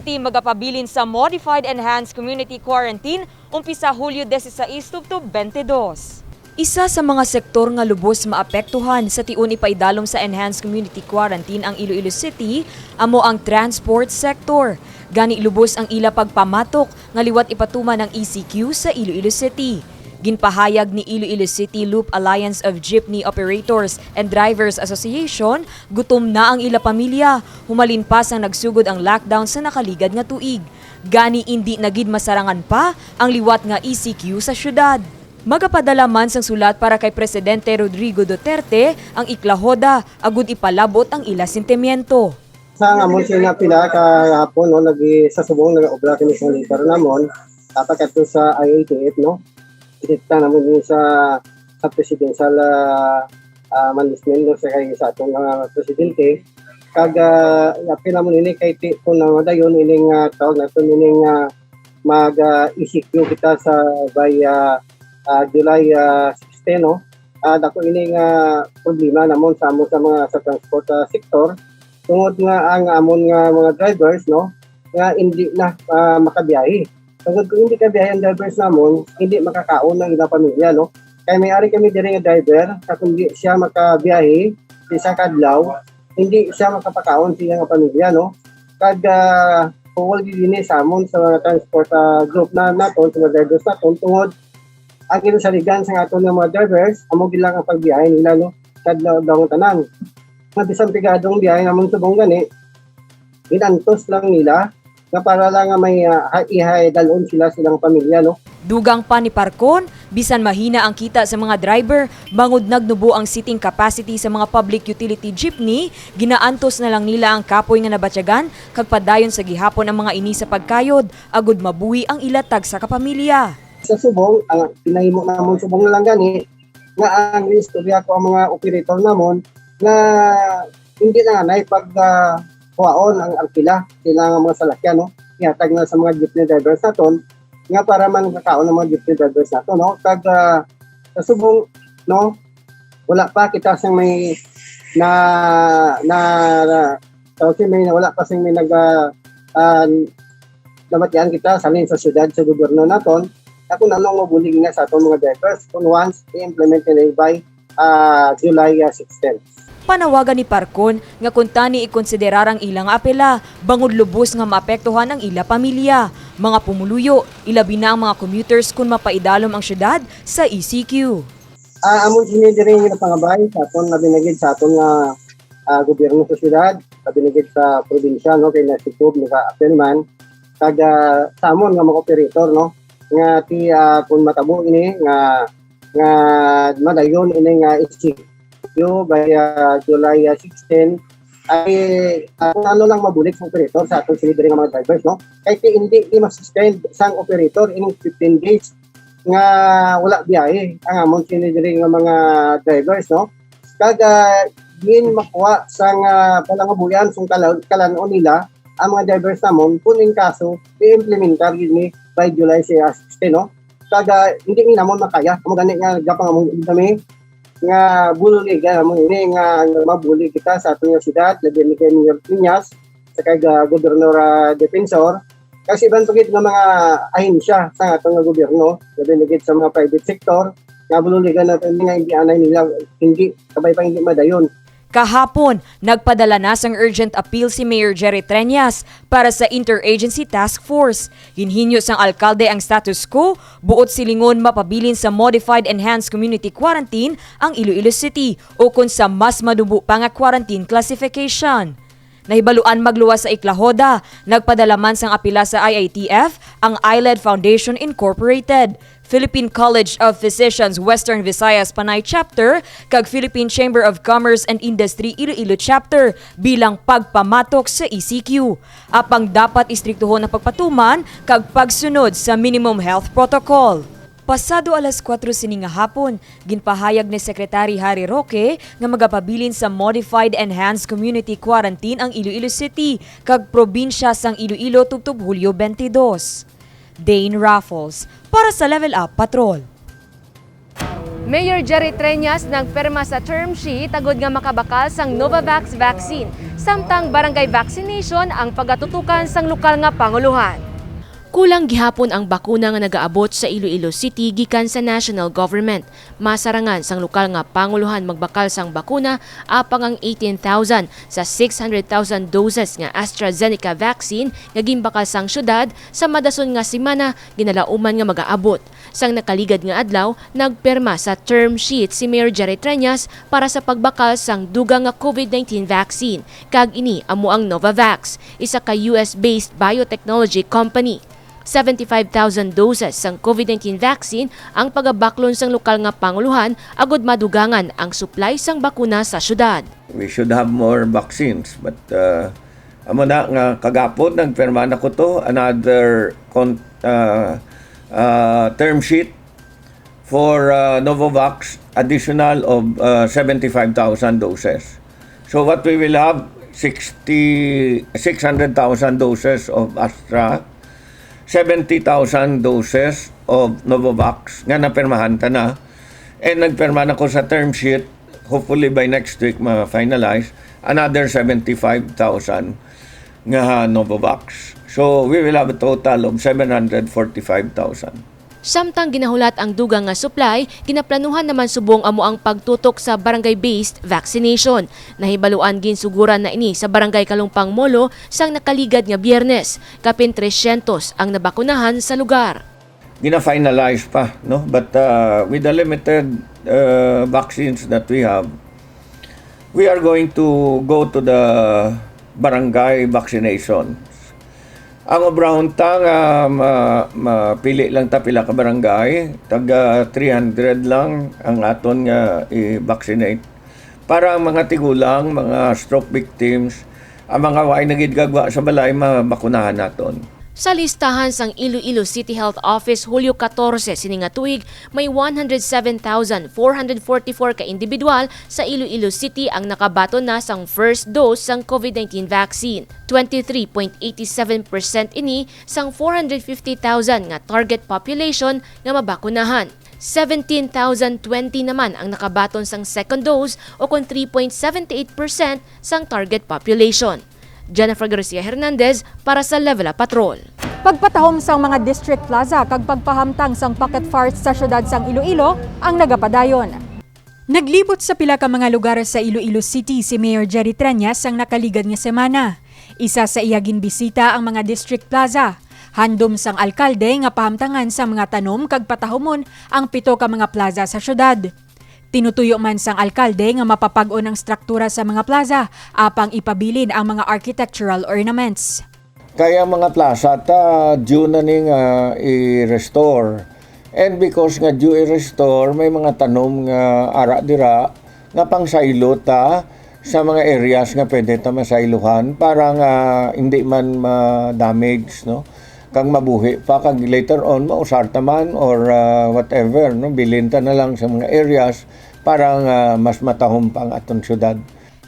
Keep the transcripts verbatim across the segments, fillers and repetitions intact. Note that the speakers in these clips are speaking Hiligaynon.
City magapabilin sa Modified Enhanced Community Quarantine umpisa Hulyo dieciséis tubtob twenty-dos. Isa sa mga sektor nga lubos maapektuhan sa tion ipaidalom sa Enhanced Community Quarantine ang Iloilo City amo ang transport sector. Gani lubos ang ila pagpamatok nga liwat ipatuman ang E C Q sa Iloilo City. Ginpahayag ni Iloilo City Loop Alliance of Jeepney Operators and Drivers Association, gutom na ang ila pamilya, humalin pa sang nagsugod ang lockdown sa nakaligad nga tuig. Gani indi na gid masarangan pa ang liwat nga E C Q sa syudad. Magapadala man sang sulat para kay Presidente Rodrigo Duterte ang Iklahoda agud ipalab-ot ang ila sentimiento. Sa amon sini nga pila ka hapon, no, nagi-, sa subong nagaobra kami sa leader namon, dapat kadto sa I A T F, no? Direkta namon din sa, sa presidential, ah, ah, management, no, sa kay sa atong mga presidente. Kag, ah, apil namon ini kay ti-, kung na madayon ining, ah, tawag naton ining, ah, mag, ah, E C Q kita sa by, ah, ah, July, ah, sixteen, no? Ah, dako ini nga problema namon sa amon sa mga sa transport, ah, sector, tungod nga ang amon nga mga drivers, no, nga hindi na, ah, makabiyahe. Tungod kung hindi kabiyahe ang drivers namon, hindi makakaon ang ilang pamilya, no? Kay may ari kami diri nga driver, sa kung di siya makabiyahe sa isa ka adlaw, hindi siya makapakaon sa iyang pamilya, no? Kag, ah, huwal gid ini sa amon sa mga transport, ah, group na naton, sa mga drivers naton, tungod ang ginasaligan sa aton nga mga drivers, amo gid lang ang pagbiyahe nila, no? Sa adlaw-adlaw nga tanan. Nga bisan pigado ang biyahe namon subong gani, ginantos lang nila nga para lang nga may, ah, ha-, ihay dalon sila silang pamilya, no? Dugang pa ni Parcon, bisan mahina ang kita sa mga driver, bangod nagnubo ang seating capacity sa mga public utility jeepney, ginaantos na lang nila ang kapoy nga nabatyagan kag padayon sa gihapon ang mga ini sa pagkayod, agud mabuhi ang ila tagsa ka pamilya. Sa subong, ang pinahimo namon subong na lang gani, nga ang istorya ko ang mga operator namon nga hindi na anay pag, ah, kuhaon ang arkila sila nga mga salakyan, no? Ihatag na sa mga jeepney drivers naton nga para man kakaon ang mga jeepney drivers naton, no? Kag, ah, sa subong, no, wala pa kita sang may na, na, na, tawag siya, may, wala pa sing may nag, ah, ah, nabatian kita sa, sa syudad, sa gobyerno naton, na kung ano ang mabulig na sa aton mga drivers kung once i-implement nila by, ah, July, ah, sixteen. Panawagan ni Parcon nga kung tani ikonsiderar ang ila nga apela, bangod lubos nga maapektuhan ang ila pamilya, mga pumuluyo, ilabi na ang mga commuters kon mapaidalom ang syudad sa E C Q. Ah, amon sini diri nga pangabay sa aton, labi na gid sa aton nga, ah, gobyerno sa syudad, labi na gid sa probinsya, no, kay nasikob, naka-appeal man. Kag, ah, sa amon nga mga operator, no, nga ti, ah, kung matabo ini nga, nga madayon ini nga E C Q by, ah, July, ah, sixteen, ay, ah, kung ano lang mabulig sa operator sa aton sini diri nga mga drivers, no? Kay ti hindi ni ma-suspend sang operator ining fifteen days nga wala biyahe ang amon sini diri nga mga drivers, no? Kag, ah, diin makuha sang, ah, palangabuhian sang kalan-, kalan-on nila ang mga drivers namon kung in kaso i-implementar gid ni by July sixteen, no? Kag, ah, hindi ni namon makaya. Amo gani nga gapang amon kami nga bululigan namon ini nga mabulig kita sa aton nga syudad, labi ni kay Mayor Piñas, sa kay, ah, Gobernador, ah, Defensor, kag sa iban pa gid nga mga ahensya sa aton nga gobyerno, labi na gid sa mga private sector, nga bululigan naton nga hindi anay nila, hindi, kabay pa hindi madayon. Kahapon, nagpadala na sang urgent appeal si Mayor Jerry Treñas para sa Interagency Task Force. Ginhinyo sang alkalde ang status quo, buot silingon mapabilin sa Modified Enhanced Community Quarantine ang Iloilo City, ukon sa mas manubo pa nga quarantine classification. Nahibaluan magluwas sa Iklahoda, nagpadala man sang apila sa I I T F ang Eyelid Foundation Incorporated, Philippine College of Physicians Western Visayas Panay Chapter, kag Philippine Chamber of Commerce and Industry Iloilo Chapter bilang pagpamatok sa E C Q. Apang dapat istriktuhon ang pagpatuman kag pagsunod sa minimum health protocol. Pasado alas kuwatro sini nga hapon, ginpahayag ni Secretary Harry Roque nga magapabilin sa Modified Enhanced Community Quarantine ang Iloilo City kag probinsya sang Iloilo tubtob Hulyo twenty-dos. Dane Raffles, para sa Level Up Patrol. Mayor Jerry Treñas nagpirma sa term sheet agud nga makabakal sang Novavax vaccine, samtang barangay vaccination ang pagatutukan sang lokal nga pangulohan. Kulang gihapon ang bakuna nga nagaabot sa Iloilo City gikan sa national government. Masarangan sang lokal nga pangulohan magbakal sang bakuna, apang ang eighteen thousand sa six hundred thousand doses nga AstraZeneca vaccine nga ginbakal sang syudad sa madason nga semana ginalauman nga magaabot. Sang nakaligad nga adlaw, nagpirma sa term sheet si Mayor Jerry Treñas para sa pagbakal sang dugang nga COVID nineteen vaccine, kag ini amo ang Novavax, isa ka U S-based biotechnology company. Seventy-five thousand doses sang COVID nineteen vaccine ang pagabaklon sang lokal nga pangulohan agud madugangan ang supply sang bakuna sa syudad. We should have more vaccines, but, uh, amo na nga kagapon nagpirma na ko to another con-, uh, uh, term sheet for, uh, Novavax, additional of, uh, seventy-five thousand doses. So what we will have, sixty, six hundred thousand doses of Astra, seventy thousand doses of Novavax nga napirmahan ta na. And nagpirma na ko sa term sheet, hopefully by next week ma-finalize, another seventy-five thousand nga Novavax. So we will have a total of seven hundred forty-five thousand. Samtang ginahulat ang dugang nga supply, ginaplanuhan naman subong amo ang pagtutok sa barangay-based vaccination. Nahibaluan ginsuguran na ini sa Barangay Kalumpang Molo sang nakaligad nga Biyernes. Kapin trescientos ang nabakunahan sa lugar. Gina-finalize pa, no? But, uh, with the limited, uh, vaccines that we have, we are going to go to the barangay vaccinations. Ang obrahon ta nga ma-, mapili lang ta pila ka barangay, taga three hundred lang ang aton nga i-vaccinate. Para ang mga tigulang, mga stroke victims, ang mga waay na gid gagwa sa balay, mabakunahan naton. Sa listahan sang Iloilo City Health Office, Hulyo katorse sini nga tuig, may one hundred seven thousand four hundred forty-four ka individual sa Iloilo City ang nakabaton na sang first dose sang COVID nineteen vaccine. Twenty-three point eight seven percent ini sang four hundred fifty thousand nga target population nga mabakunahan. Seventeen thousand twenty naman ang nakabaton sang second dose, o kon three point seven eight percent sang target population. Jennifer Garcia Hernandez para sa Level Up Patrol. Pagpatahom sang mga district plaza kag pagpahamtang sang pocket forest sa siyudad sang Iloilo ang nagapadayon. Naglibot sa pila ka mga lugar sa Iloilo City si Mayor Jerry Treñas sang nakaligad nga semana. Isa sa iya ginbisita ang mga district plaza. Handom sang alkalde nga pahamtangan sang mga tanom kag patahomon ang pito ka mga plaza sa siyudad. Tinutuyo man sang alkalde nga mapapag-on ang struktura sa mga plaza, apang ipabilin ang mga architectural ornaments. Kay ang mga plaza ta due na ni nga i-restore. And because nga due i-restore, may mga tanom nga ara dira nga pangsaylo ta sa mga areas nga pwede ta masaylohan para nga hindi man ma-damage, no? Kag mabuhi pa, kag later on mausar ta man or, ah, whatever, no? Bilin ta na lang sa mga areas para nga mas matahom pa ang aton syudad.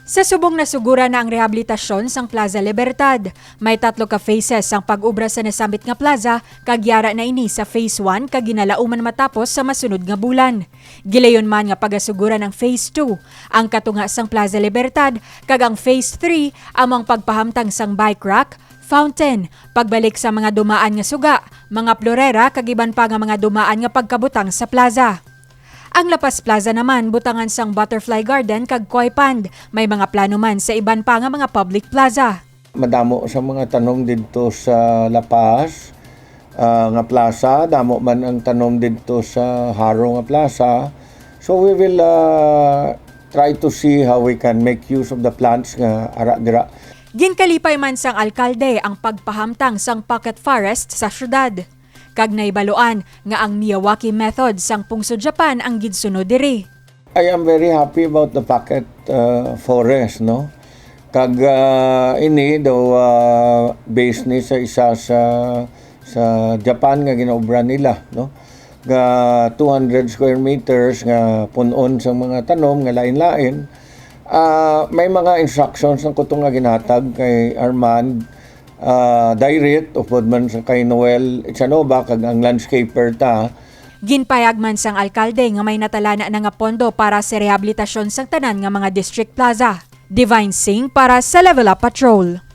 Sa subong nasuguran na ang rehabilitasyon sang Plaza Libertad. May tatlo ka phases sang pag-obra sa nasambit nga plaza, kag yara na ini sa phase one kag ginalauman matapos sa masunod nga bulan. Gilayon man nga pagasuguran ang phase two, ang katunga sang Plaza Libertad, kag ang phase three amo ang pagpahamtang sang bike rack, fountain, pagbalik sa mga dumaan nga suga, mga plorera kag iban pa nga mga dumaan nga pagkabutang sa plaza. Ang La Paz Plaza naman butangan sang butterfly garden kag koi pond. May mga plano man sa iban pa nga mga public plaza. Madamo sa mga tanom didto sa La Paz, ah, nga plaza, damo man ang tanom didto sa Jaro nga plaza. So we will, ah, try to see how we can make use of the plants nga ara dira. Ginkalipay man sang alkalde ang pagpahamtang sang pocket forest sa syudad. Kag nahibaluan nga ang Miyawaki method sang Pungso Japan ang ginsunod diri. I am very happy about the pocket, uh, forest, no? Kag, uh, ini daw, uh, base ni sa isa sa, sa Japan nga ginaobra nila, no? Nga two hundred square meters nga pun-on sa mga tanom nga lain-lain. Ah, may mga instructions ang kuto nga ginhatag kay Armand, ah, Dairit, upod man sa kay Noel Echanova, kag ang landscaper ta, Ginpayag man sang alkalde nga may natalana na nga pondo para sa rehabilitasyon sang tanan nga mga district plaza. Divine Singh para sa Level Up Patrol.